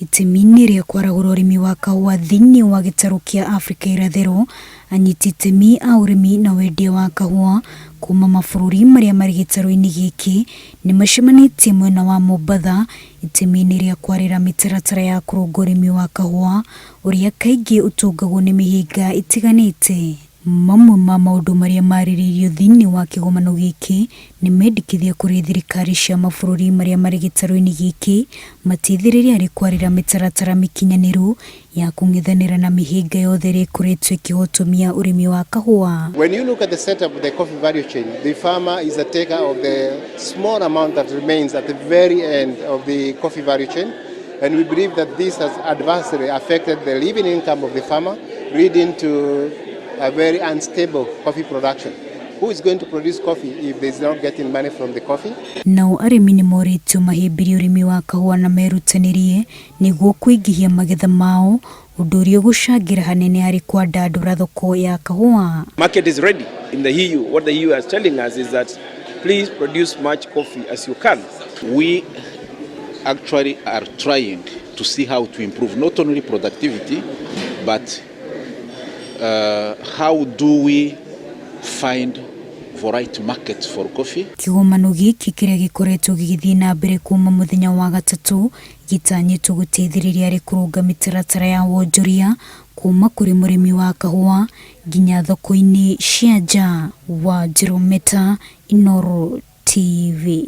Itemi-inĩ rĩa kwarahũra ũrĩmi wa kahũa thĩinĩ wa gĩtarũ kĩa Afrika irathĩro, anyiti itemi a ũrĩmi na wendia wa kahũa kuma mabũrũri marĩa marĩ gĩtarũ-inĩ gĩkĩ nĩ macemanĩtie mwena wa Mombatha itemi-inĩ rĩa kwarĩra mĩtaratara ya kũrũnga ũrĩmi wa kahũa ũrĩa kaingĩ ũtũngagwo nĩ mĩhĩnga ĩtiganĩte. Mamwe ma maũndũ marĩa marĩrĩirio thĩinĩ wa kĩgomano gĩkĩ nĩ mendekithia kũrĩ thirikari cia mabũrũri marĩa marĩ gĩtarũ-inĩ gĩkĩ mateithĩrĩrie harĩ kwarĩra mĩtaratara mĩkinyanĩru ya kũng'ethanĩra na mĩhĩnga yothe ĩrĩa ĩkoretwo ĩkĩhotomia ũrĩmi wa kahũa. When you look at the setup of the coffee value chain, the farmer is a taker of the small amount that remains at the very end of the coffee value chain. And we believe that this has adversely affected the living income of the farmer, leading to a very unstable coffee production. Who is going to produce coffee if they're not getting money from the coffee? Nao arĩmi nĩ morĩtio mahĩmbĩrie ũrĩmi wa kahũa na merutanĩrie nĩguo kũingĩhia magetha mao, ũndũ ũrĩa ũgũcangĩra hanene harĩ kwandandũra thoko ya kahũa. Market is ready in the EU. What the EU is telling us is that please produce much coffee as you can. We actually are trying to see how to improve not only productivity, but how do we find the right market for coffee. Kĩgomano gĩkĩ kĩrĩa gĩkoretwo gĩgĩthiĩ na mbere kuma mũthenya wa gatatũ gĩtanyĩtwo gũteithĩrĩria harĩ kũrũnga mĩtaratara ya wonjoria kuma kũrĩ mũrĩmi wa kahũa nginya thoko-inĩ cia nja. Wanjirũ Meta, Inooro TV.